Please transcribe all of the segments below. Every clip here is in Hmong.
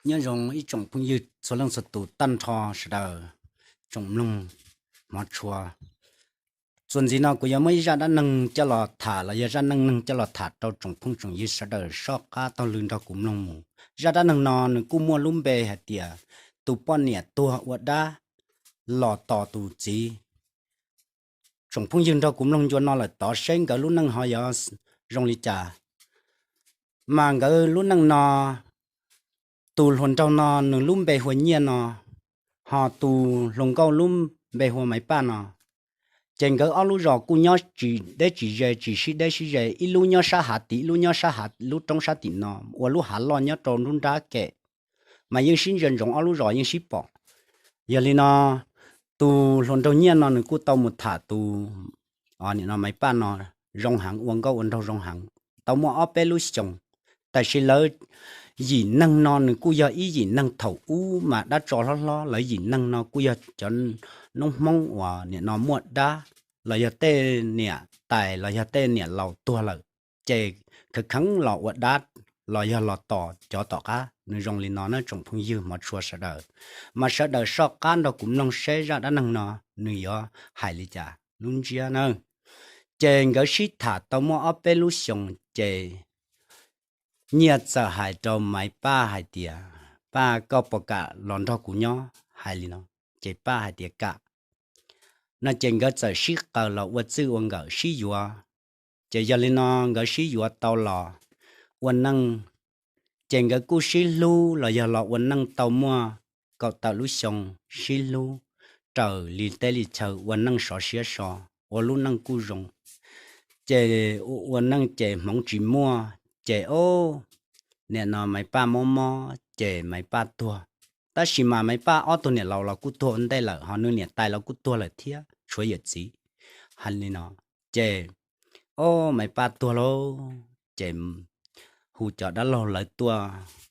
Nyob zoo ib tsoom phooj ywg txhua leej txhua tus tag nrho sawv daws, tsoom mloog hmov tshua. Txuas ntxiv no kuv yuav muab ib zaj dab neeg coj los tham los yog zaj neej neeg coj los tham rau tsoom phooj tsoom ywg sawv daws soj qab taug lw nrog kuv mloog mus. Zaj dab neeg no nws kuj muaj lub npe hais tias tus poj niam tuag ua dab los tos tus txiv. Tsoom phooj ywg nrog kuv mloog ncua no lawm tod seb nkawd lub neej ho yuav zoo li cas. Mas nkawd lub neej no, tus hluas nraug no nws lub npe hu ua Nyiaj no, ho tus hluas nkauj lub npe hu ua Maiv Paj no. Ces nkawd ob lub zos kuj nyob tsis deb tsis ze, tsis sib deb sib ze, ib lub nyob sab hav tid, ib lub nyob sab hav, lub roob sab tim no, ua lub hav loj nyob rau nruab nrab kem, mas yeej sib ntsia ntsoov, ob lub zos yeej sib pom. Yog li no, tus hluas nraug Nyiaj no nws kuj tau mus tham tus, nim no Maiv Paj no zoo heev, ua nkauj ua nraug zoo heev, tau muaj ob peb lub xyoos. Tab sis lawv yim neeg no nws kuj yog ib yim neeg thaum ub mas dab tsov hlob hlob, lawv yim neeg no kuj yog cov noob Hmoob uas nim no muaj dab, los yog tej niam tais los yog tej niam laus tuag lawm, ces kheev kheev los ua dab los yog los tos cov tom qab. Nws zoo li no na tsoom phooj ywg hmov tshua sawv daws, mas sawv daws soj qab nrog kuv mloog seb zaj dab neeg no nws yuav hais li cas lub ntsiab na. Ces nkawd sib tham tau muaj ob peb lub xyoos ces Nyiaj txawm hais rau Maiv Paj hais tias, Paj, koj puas kam los nrog kuv nyob? Hais li no, ces Paj hais tias kam. No ces nkawd txawm sib qaws los ua txij ua nkawm sib yuav. Ces yog li no nkawd sib yuav tau los ua neej, ces nkawd kuj sib hlub los yog los ua neej tau muaj kaum tawm lub xyoo, sib hlub raws li teb li chaw ua neej sov siab so, ua lub neej kuj zoo. Ces ua neej ces hmoov tsis muaj, ces o, nim no Maiv Paj mob mob ces Maiv Paj tuag. Tab sis mas Maiv Paj ob tug niam laus los kuj tuag ua ntej lawm, ho nws niam tais los kuj tuag lawm thiab, tshuav yawm txiv. Hais li no, ces o, Maiv Paj tuag lauj, ces hu cov dab laug lawv tuaj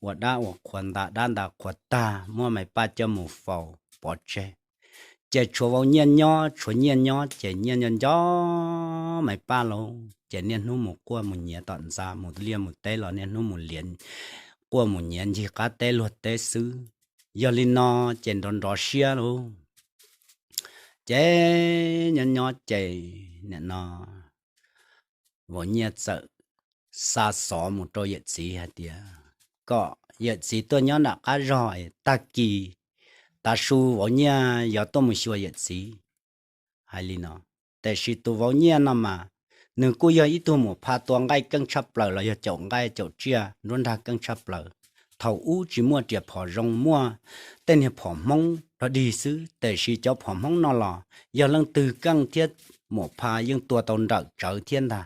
ua dab ua qhua, nta dab nta qhua tag muab Maiv Paj coj mus faus pov tseg. Ces tshuav vauv Nyiaj nyob, tshuav Nyiaj nyob ces Nyiaj nco nco Maiv Paj lauj, ces niaj hnub mus quaj mus nyiav tom ntxa, mus liaj mus teb los niaj hnub mus liav, quaj mus nyiav ncig qab teb luag teb xwb. Yog li no ces nrov nrov siab lauj, ces nyob nyob ces nim no vauv Nyiaj txawm xa xov mus rau yawm txiv hais tias kom yawm txiv tuaj nyob nram qab zog, tag kis tav su vauv Nyiaj yuav tuaj mus xyuas yawm txiv. Hais li no, tiam sis tus vauv Nyiaj no mas nws kuj yog ib tug muam pha tua nqaij keej tshaj plaws los yog caum nqaij caum tsiaj nruab nrag keej tshaj plaws. Thaum ub tsis muaj riam phom zoo, muaj tej niag phom Hmoob dog dig xwb, tiam sis cov phom Hmoob no los yog leej twg keej thiab muam pha yeej tua tau nrawm tsawv thiab ntag.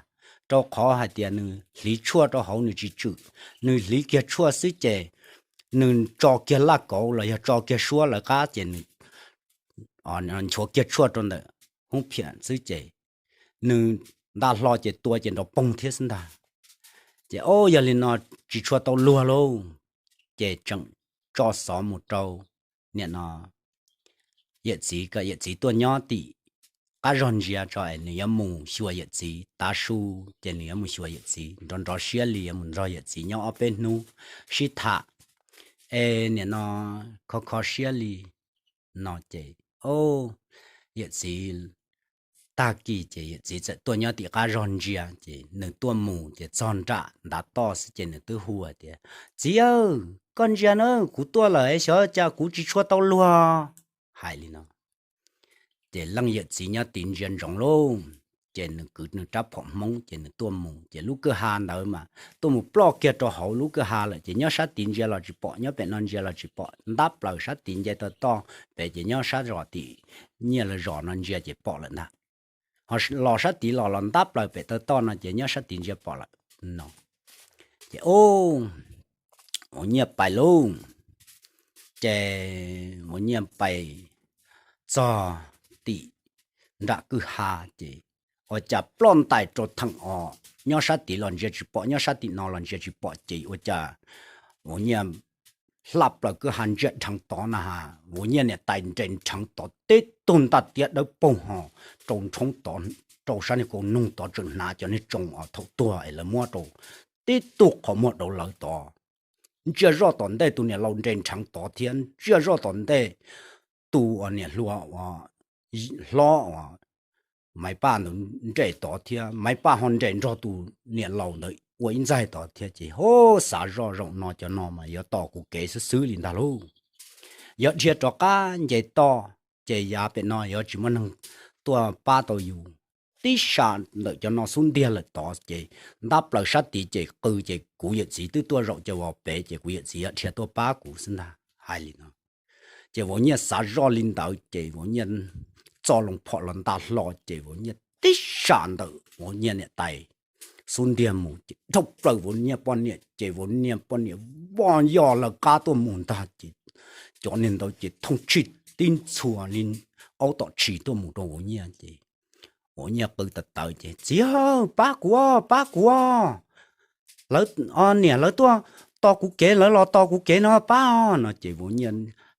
Rau qhov hais tias nws hliv tshuaj rau hauv nws tsis tswm, nws hliv kiag tshuaj xwb ces nws tso kiag laj kauv los yog tso kiag suab lawv qab ces nchuav kiag tshuaj rau ntawm hub phiam xwb ces nws nta hlo ces tua ces nrov poog thiab xwb ntag. Ces o, yog li no tsis tshua tau luag lauj, ces tseem tso xov mus rau nim no yawm txiv kom yawm txiv tuaj nyob tim qab zog ntsia tso es nws yuav mus xyuas yawm txiv. Tav su ces nws yuav mus xyuas yawm txiv, nrov nrov siab li yuav mus nrog yawm txiv nyob ob peb hnub sib tham es nim no kho kho siab li no ces o, yawm txiv tag kis ces yawm txiv txawm tuaj nyob tim qab zog ntsia ces nws tuaj mus ces txog nram ntav toj xwb ces nws twb hu tias, Txiv aw, koj ntsia na, kuv tuaj lawm, xyov cas kuv tsis tshua tau luag. Hais li no ces leej yawm txiv nyob tid ntsia ntsoov lauj, ces nws kwv nws rab phom Hmoob ces nws tuaj mus ces lub kwj ha ntawd mas tuaj mus ploj kiag rau hauv lub kwj ha lawm ces nyob sab tid ntsia los tsis pom, nyob pem no ntsia los tsis pom, ntab plaws sab tid nce taw toj pem ces nyob sab zos tim Nyiaj lawv zos no ntsia ces pom lawm ntag. Ho los sab tid los los ntab plaws pem taw toj no ces nyob sab tid ntsia pom lawm no. Ces o, vauv Nyiaj pais lauj, ces vauv Nyiaj pais txog tim nram kwj ha ces ua cas ploj ntais rau theem os, nyob sab tid los ntsia tsis pom, nyob sab tim no los ntsia tsis pom ces ua cas vauv Nyiaj hlaj plaws kwj ha ntsia dheev tod na has, vauv Nyiaj niam tais nres nrheev tod tib tug ntaj tiab dawb paug ho rau ntshoob tod, rau sab niag kaus noog tod tseem hnav cov niag tsoo os thaum tuag es lawv muab rau tib tug qhov muag dauv lawv tod. Ntsiag zoj tom ntej tus niam laus nres nrheev tod thiab, ntsiag zoj tom ntej tus niam hluas uas hlob uas Maiv Paj ntawd nres tod thiab, Maiv Paj ho nres nrog tus niam laus ntawd ua ib ntxaig tod thiab. Ces hub, xav zoj zaum no cov no mas yuav tos kuv kev xwb xwb li ntag lauj. Yog dhia rov qab nce toj ces yav pem no yuav tsis muaj neeg tuaj pab tau yus. Tib sa ntawm cov no xub ntiag lawm tod ces ntab plaws sab tid ces qw ces kuv yawm txiv twb tuaj zaum ces vos pem ces kuv yawm txiv yuav dhia tuaj pab kuv xwb ntag, hais li no. Ces vauv nyiaj xav zoj li ntawd ces vauv nyiaj txo loo phom los nta hlo ces vauv nyiaj tib sa ntawm vauv nyiaj niam tais xub ntiag mus ces dhau plaws vauv nyiaj poj niam ces vauv nyiaj poj niam voj yos lawv qab tuaj mus ntag ces cov niag ntawd ces thooj tshij tib ntxhua li aub tom tshis tuaj mus rau vauv nyiaj ces vauv nyiaj qw tawv tawv ces, Txiv, pab kuv, pab kuv! Lawv, niam lawv tuaj tos kuv kev, lawv los tos kuv kev no pab os! No ces vauv nyiaj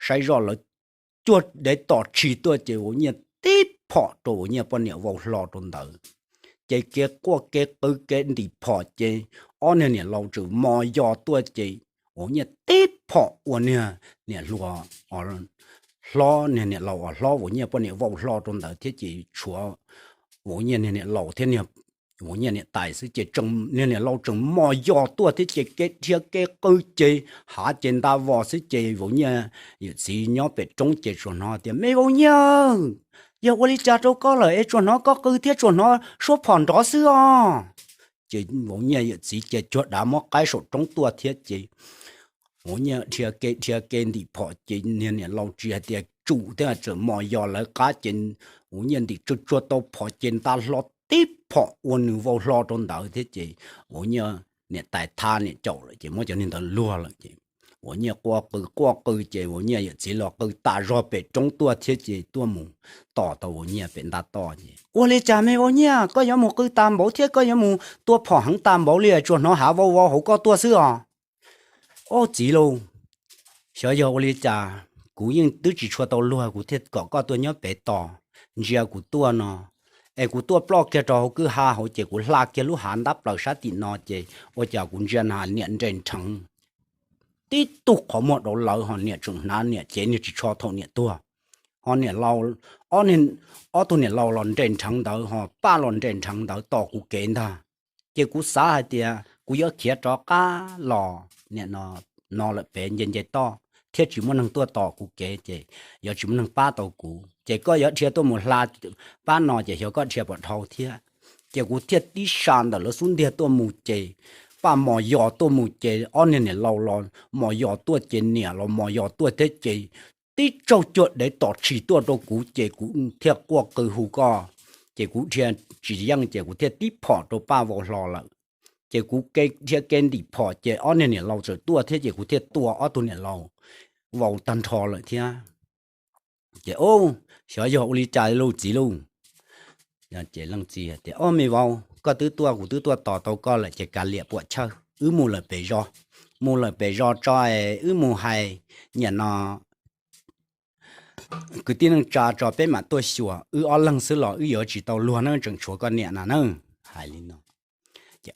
saib zoj lawv cuag dev tom tshis tuaj ces vauv nyiaj tib phom rau vauv nyiaj poj niam vau hlo rau ntawd. Ces kev quaj kev qw kev ntim phom ces ob niag niam laus tseem mos yos tuaj ces vauv nyiaj tib phom ua niag niam hluas hlob, niag niam laus uas hlob vauv nyiaj poj niam vau hlo rau ntawd thiab ces tshuav vauv nyiaj niag niam laus thiab vauv nyiaj niam tais xwb ces niag niam laus tseem mos yos tuaj thiab ces kev dhia kev qw ces hav ces nta vos xwb ces vauv nyiaj yawm txiv nyob pem roob ces tsuas hnov tias, Me vauv nyiaj, yog ua li cas rau koj lawm es tsuas hnov koj qw thiab tsuas hnov suab phom nrov xwb os? Ces vauv nyiaj yawm txiv ces cuag dav muab qaib saum roob tuaj thiab ces vauv nyiaj dhia kev dhia kev ntim phom ces niag niam laus tsis hais tias tsum thiab tseem mos yos lawv qab ces vauv nyiaj ntim tsuag tsuag tau phom ces nta hlo tib phom ua nws vau hlo rau ntawd thiab ces vauv nyiaj niam tais thab niam caum lawm ces muab cov niag ntawd luag lawm ces vauv nyiaj quaj qw quaj qw ces vauv nyiaj yawm txiv los qw tas zog pem roob tuaj thiab ces tuaj mus tos tau vauv nyiaj pem nta toj ces, Ua li cas me vauv nyiaj, koj yuav mus qw tas npaum thiab koj yuav mus tua phom heev tas npaum li tsuas hnov hav vau vau hauv koj tuaj xwb os? Ob txiv lauj, xyov yog ua li cas, kuv yeej twb tsis tshua tau luag kuv thiaj kom koj tuaj nyob pem tos ntsia kuv tuaj no, es kuv tuaj ploj kiag rau hauv kwj ha hauv ces kuv hla kiag lub hav ntab plaws sab tim no ces ua cas kuv ntsia na niam nres nrheev tib tug qhov muag dau lawv ho niam tseem hnav niam cev niag ris tsho thaum niam tuag, ho niam laus, ob tug niam laus los nres nrheev ntawd ho pab los nres nrheev ntawd tos kuv kev ntag. Ces kuv xav hais tias kuv yuav khiav rov qab los nim no lawm pem nce nce toj thiab tsis muaj neeg tuaj tos kuv kev ces yuav tsis muaj neeg pab tau kuv ces koj yuav dhia tuaj mus hla pab no ces xyov koj dhia puas dhau thiab. Ces kuv thiaj tib sa ntawm lawv xub ntiag tuaj mus ces paj mos yos tuaj mus ces ob niag niam laus los mos yos tuaj ces niam los mos yos tuaj thiab ces tib tsaug cuag dev tom tshis tuaj rau kuv ces kuv thiaj quaj qw hu koj, ces kuv dhia tsis yeej ces kuv thiaj tib phom rau paj vau hlo lawm. Ces kuv dhia kev ntim phom ces ob niag niam laus txawm tuaj thiab ces kuv thiaj tua ob tug niam laus vau tag nrho lawm thiab. Ces, Xyov yog ua li cas lauj txiv lauj? Ces leej txiv tias, Ob me vauv, koj twb tuaj kuv twb tuaj tos tau koj lawm ces kav liam puam chawj, wb mus lawm pem zos. Mus lawm pem zos tso es wb mus hais niam no kwv tij neej tsa tso peb mam tuaj xyuas, wb ob leeg xwb los wb yuav tsis tau luag na, tseem tshuav koj niam na na. Hais li no ces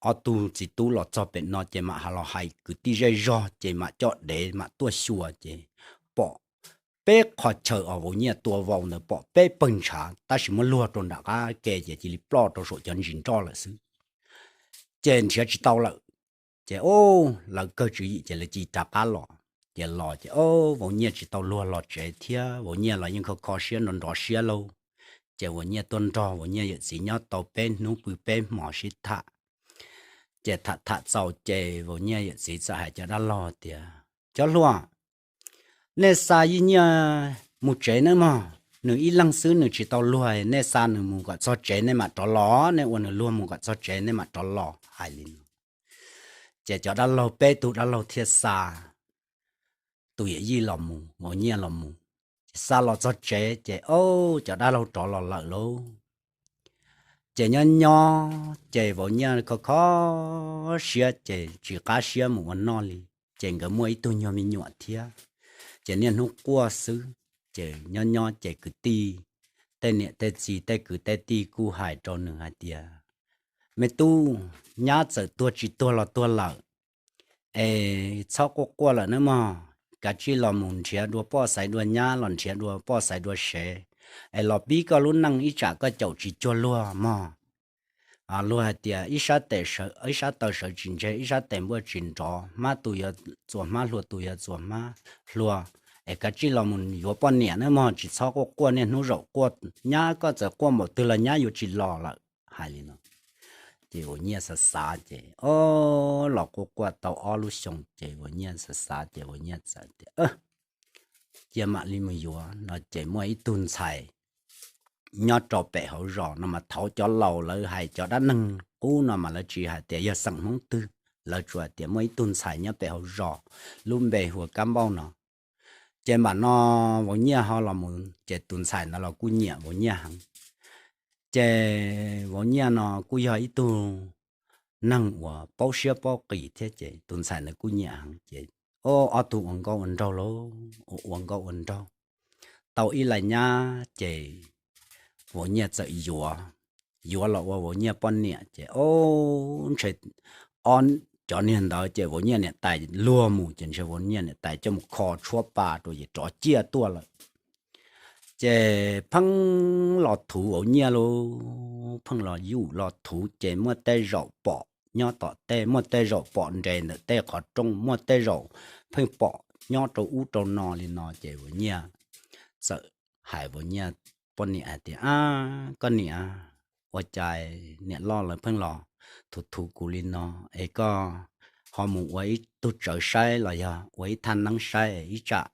ob tug txiv tub los txog pem no ces mam ha los hais kwv tij zej zog ces mam coj dev mam tuaj xyuas ces pom peb qho chaw os vauv nyiaj tua vau ntawd pom peb pawg ntshav tab sis muab luag rau nram qab ke ces cia li ploj rau saum cov ntsis nroj lawm xwb. Ces nrhiav tsis tau lawm. Ces lawv kawg tswv yim ces lawv cia li rov qab los. Ces los ces vauv nyiaj tsis tau luag los tsev thiab, vauv nyiaj los yeej kho kho siab nrov nrov siab lauj. Ces vauv nyiaj tuaj nrog vauv nyiaj yawm txiv nyob tau peb hnub pw peb hmo sib tham. Ces tham tham txaus ces vauv nyiaj yawm txiv txawm hais cov dab laug tias, Cov hluas, nej xa Yij Nyiaj mus tsev nawb mog, nws ib leeg xwb nws tsis tau luag, nej xa nws mus kom txog tsev nej mam rov los, nej ua nws luag mus kom txog tsev nej mam rov los. Hais li no ces cov dab laug peb tug dab laug thiaj xa tus yawm yij los mus, vauv nyiaj los mus. Ces xa los txog tsev ces cov dab laug rov los lawm lauj. Ces nyob nyob ces vauv nyiaj kho kho siab ces tsis qab siab mus ua noj li. Ces nkawd muaj ib tug nyuag me nyuam thiab, ces niaj hnub quaj xwb. Ces nyob nyob ces kwv tij, tej niam tej txiv tej kwv tej tij kuj hais rau nws hais tias, Me tub, nyab txawm tuag tsis tuag los tuag lawm, es txhob quaj quaj lawm nawb mog, kav tsij los mus nrhiav dua poj xaiv dua nyab, los nrhiav dua poj xaiv dua sev, es los pib koj lub neej ib tsam koj caum tsis cuag luag mog. Luag hais tias ib sab tes, ib sab taw sawv tsis ntseg, ib sab tes npuaj tsis nrov, hmab tus yuav txuas hmab, hlua tus yuav txuas hmab hlua. Es kav tsij los mus yuav poj niam nawb mog, tsis txhob quaj quaj niaj hnub zaum quaj, nyab koj txawm quaj npaum twg los nyab yuav tsis los lawm, hais li no. Ces Vauv Nyiaj xav xav ces o, los quaj quaj tau ob lub xyoo ces Vauv Nyiaj xav xav ces Vauv Nyiaj txawm tias cia mam li mus yuav no ces muaj ib tug ntxhais nyob rau pem hauv zos no mas thaud cov laus lawv hais cov dab neeg qub no mas lawv tsis hais tias yog xeem Hmoob twg, lawv tsuas hais tias muaj ib tug ntxhais nyob pem hauv zos, lub npe hu ua Kab Npauj no. Ces mam no Vauv Nyiaj ho los mus ces tus ntxhais ntawd los kuj nyiam Vauv Nyiaj heev. Ces Vauv Nyiaj no kuj yog ib tug neeg uas paub siab paub qis thiab ces tus ntxhais ntawd kuj nyiam heev ces o, ob tug ua nkauj ua nraug lauj, ua nkauj ua nraug tau ib lais nyab ces Vauv Nyiaj txawm yuav, yuav los ua Vauv Nyiaj poj niam ces o, ntshe ob cov niag ntawd ces Vauv Nyiaj niam tais luag mus ces ntshe Vauv Nyiaj niam tais coj mus kho tshuab pa rau ces rov ciaj tuaj lawm. Ces pheej los thuv Vauv Nyiaj lauj, pheej los yuj los thuv ces muaj tej zaum pom nyob tom tej, muaj tej zaum pom nres ntawm tej qhov rooj, muaj tej zaum pheej pom nyob rau ub rau no li no ces Vauv Nyiaj txawm hais Vauv Nyiaj poj niam hais tias a, koj niam, ua cas niam loj lawv pheej los thuv thuv kuv li no, es koj ho mus ua ib tug tsawv saib los yog ua ib thaj neeb saib ib tsam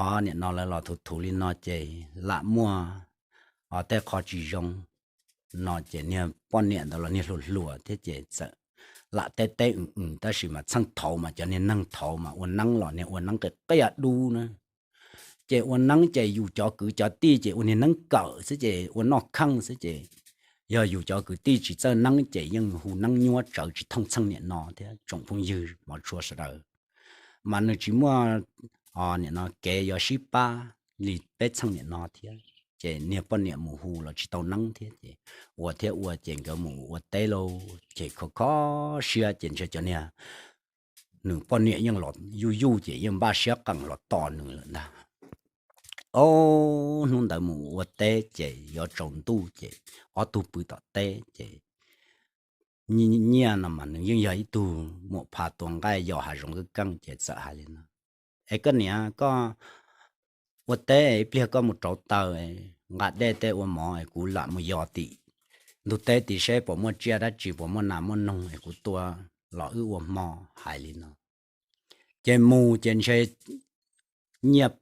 o, niam no lawv los thuv thuv li no ces lam muaj o tej qho tsis zoo no ces niag poj niam ntawd los niag hluas hluas thiab ces txawm lam teb teb wm wm tab sis mas txheej thaud mas cov niag neeg thaud mas ua neeb los niag ua neeb qias qias dub na. Ces ua neeb ces yus cov kwv cov tij ces ua niag neeb kawm xwb ces ua noj kheej xwb ces yog yus cov kwv tij tsis txawj neeb ces yeej hu neeb nyuab tsawv tsis thooj txheej niam no thiab tsoom phooj ywg hmov tshua sawv daws. Mas nws tsis muaj niam no kev yuav sib pab li peb txheej niam no thiab ces niag poj niam mus hu los tsis tau neeb thiab ces ua thiab ua ces nkawd mus ua teb lauj ces khov kho siab ces ntshe cov niag nws poj niam yeej los yuj yuj ces yeej npaj siab qees los tos nws lawm ntag. Ob hnub ntawd mus ua teb ces yuav tsaus ntuj ces ob tug pw tom teb ces Nyiaj no mas nws yeej yog ib tug muam pha tua nqaij yos hav zoov keej keej ces txawm hais li no, es koj niam, koj ua teb ib pliag koj mus rauv taws, nqa dej tej ua mov es kuv lam mus yos tim ntug teb tid seb puas muaj tsiaj dab tsi, puas muaj nas muaj noog es kuv tua los wb ua hmo, hais li no. Ces mus ces ntshe Nyiaj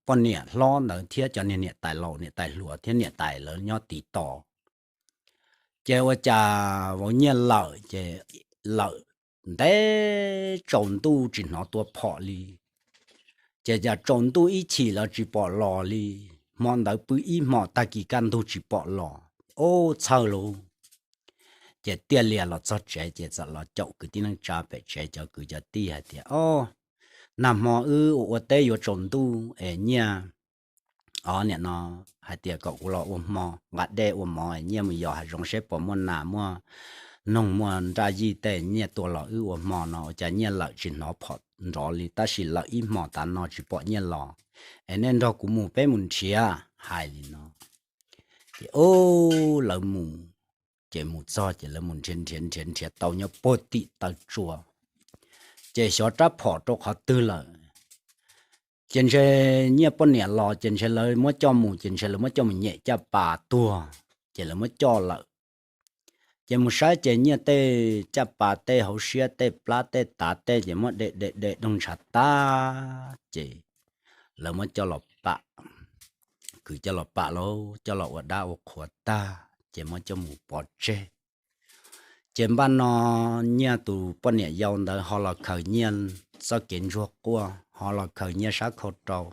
poj niam hlob ntawd thiab cov niag niam tais laus niam tais hluas thiab niam tais lawv nyob tiv tos. Ces ua cas vauv Nyiaj lawm ces lawm ntev tsaus ntuj tsis hnov tua phom li. Ces cas tsaus ntuj ib chim los tsis pom los li, hmo ntawd pw ib hmos tag kis kaj ntug tsis pom los, ub txhawj lauj. Ces tiaj lias los txog tsev ces txawm los caum kwv tij neej tsa pem tsev cov kwv cov tij hais tias, o, nag hmo wb ua ua teb yuav tsaus ntuj es Nyiaj, o, niam no hais tias kom kuv los ua hmo nqa dej ua mov, Nyiaj mus yos hav zoov seb puas muaj nas muaj noog muaj nraj yij tej, Nyiaj tua los wb ua hmo no, ua cas Nyiaj lawm tsis hnov phom nrov li, tab sis lawm ib hmos tav no tsis pom Nyiaj los, es nej nrog kuv mus peb mus nrhiav, hais li no. Ces ub lawv mus, ces mus txog ces lawv mus nrhiav nrhiav nrhiav nrhiav tau nyob puag tim taw tsua. Ces xyov rab phom rau qhov twg lawm. Ces ntshe Nyiaj poj niam los ces ntshe lawv muab coj mus, ces ntshe lawv muab coj mus nyem caj pas tuag, ces lawv muab coj lawm. Ces mus saib ces Nyiaj tej caj pas tej hauv siab tej plab tej tav tej ces muab de de de doog ntshav tag ces lawv muab coj los pam, kwv coj los pam lauj, coj los ua dab ua qhuas tag ces muab coj mus pov tseg. Ces npaj no Nyiaj tus poj niam yau ntawd ho los khaws Nyiaj txoj kev ntsuag quaj, ho los khaws Nyiaj sab khau rau,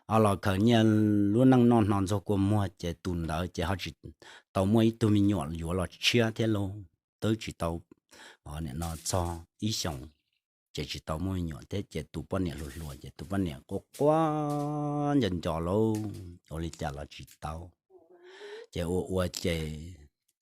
ho los khaws Nyiaj lub neej noj hno ntxuag kua muag, ces tus ntawd ces ho tsis tau muaj ib tug me nyuam yuav los tshiab thiab lauj, twb tsis tau, o, niam no txog ib xyoos ces tsis tau muaj me nyuam thiab, ces tus poj niam hluas hluas ces tus poj niam quaj quaj nco nco lauj, ua li cas los tsis tau. Ces ua ua ces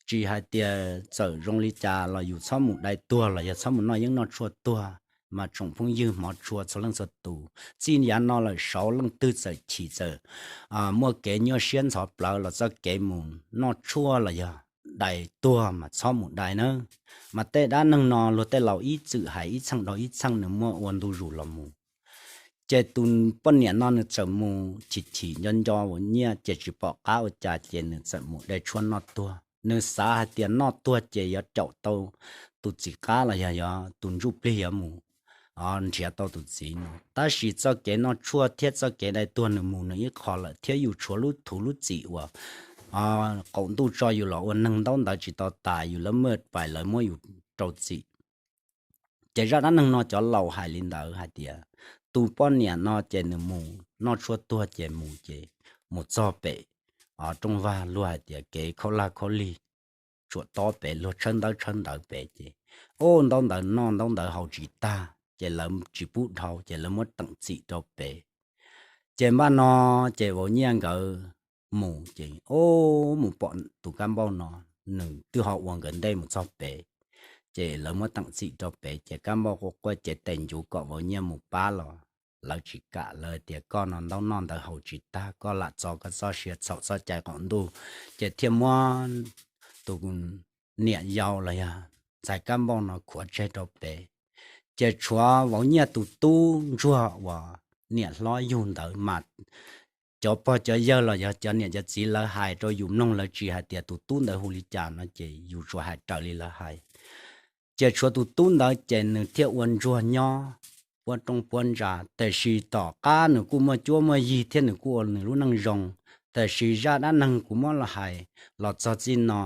tsis hais tias txawm zoo li cas los yus txhob mus dai tuag los yog txhob mus noj yeeb noj tshuaj tuag, mas tsoom phooj ywg hmov tshua txhua leej txhua tus. Txij yav no lawm saud leej twg txawm chim txawm muaj kev nyuaj siab ntxhov plawv los txoj kev mus noj tshuaj los yog dai tuag mas txhob mus dai nawb. Mas tej dab neeg no luag tej laus ib txwm hais ib txheej dhau ib txheej, nws muaj ua ntu zus los mus. Ces tus poj niam no nws txawm mus chim chim nco nco Vauv Nyiaj ces tsis pom qab ua cas ces nws txawm mus dai tshuaj noj tuag. Nws xav hais tias noj tuag ces yuav caum tau tus txiv qab los yog yuav tus ntsuj plig yuav mus nrhiav tau tus txiv no. Tab sis txoj kev noj tshuaj thiab txoj kev dai tuag nws mus nws ib qho lawm thiab yus tshuav lub thuv lub txim uas qaum ntuj tso yus los ua neeg ntaub ntawv tsis tau tas, yus lawv muaj pais lawv muab yus rau txim. Ces zaj dab neeg no cov laus hais li ntawd hais tias tus poj niam no ces nws mus noj tshuaj tuag ces mus ces mus txog pem rooj vag luag hais tias kev khaub lag khaub lig tsuam tob pem, luag tshawb ntaub tshawb ntawv pem ces ub ntaub ntawv noj ntaub ntawv haus tsis tag ces lawv tsis pub dhau ces lawv muab teem txim rau pem. Ces npaj no ces Vauv Nyiaj nkawd mus ces ub mus pom tus kab npauj no, nws twb ho ua nkawd ntej mus txog pem. Ces lawv muab teem txim rau pem ces kab npauj quaj quaj cev tes ncuv kom Vauv Nyiaj mus pab los lawv tsis kam, lawv tias koj no ntaub noj ntawv haus tsis tag, koj lam txo koj txoj sia txhaum txoj cai qaum ntuj. Ces thiaj muab tus niam yau los yog ntxhais kab npauj no khuav tseg rau pem. Ces tshuav Vauv Nyiaj tus tub ntsuag uas niam hlob yug ntawd mas cov pog cov yawg los yog cov niam cov txiv lawv hais rau yus mloog, lawv tsis hais tias tus tub ntawd hu li cas no ces yus tsuas hais raws li lawv hais. Ces tshuav tus tub ntawd ces nws thiaj ua ntsuag nyob puab roob puab ntsa, tiam sis tom qab nws kuj muaj cuab muaj yig thiab nws kuj ua nws lub neej zoo. Tiam sis zaj dab neeg kuv muab los hais los txog txij no,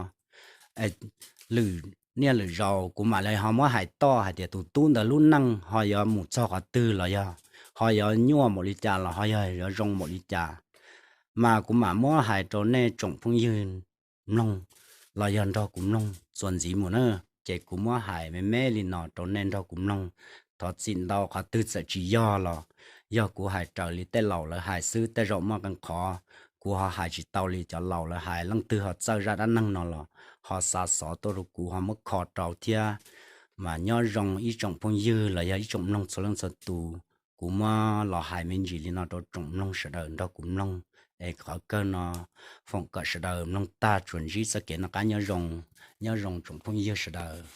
lwm niaj lwm zaus kuv mam li ho muab hais toj hais tias tus tub ntawd lub neej ho yuav mus txog qhov twg los yog ho yuav nyuaj npaum li cas los ho yog yuav zoo npaum li cas, mas kuv mam muab hais rau nej tsoom phooj ywg mloog los yog nrog kuv mloog txuas ntxiv mus na. Ces kuv muab hais me me li no rau nej nrog kuv mloog. Thov txim ntau qhov twg txawm tsis yog los yog kuv hais raws li tej laus lawv hais xwb, tej zaum muaj qee qhov kuv ho hais tsis tau li cov laus lawv hais. Leej twg ho txawj zaj dab neeg no los ho xa xov tuaj rau kuv ho muab kho rau thiab. Mas nyob zoo ib tsoom phooj ywg los yog ib tsoom mloog txhua leej txhua tus, kuv muab los hais me ntsis li no rau tsoom mloog sawv daws nrog kuv mloog. Es qhov kawg no foom kom sawv daws mloog tag tsuas ntsib txoj kev noj qab nyob zoo. Nyob zoo tsoom phooj ywg sawv daws.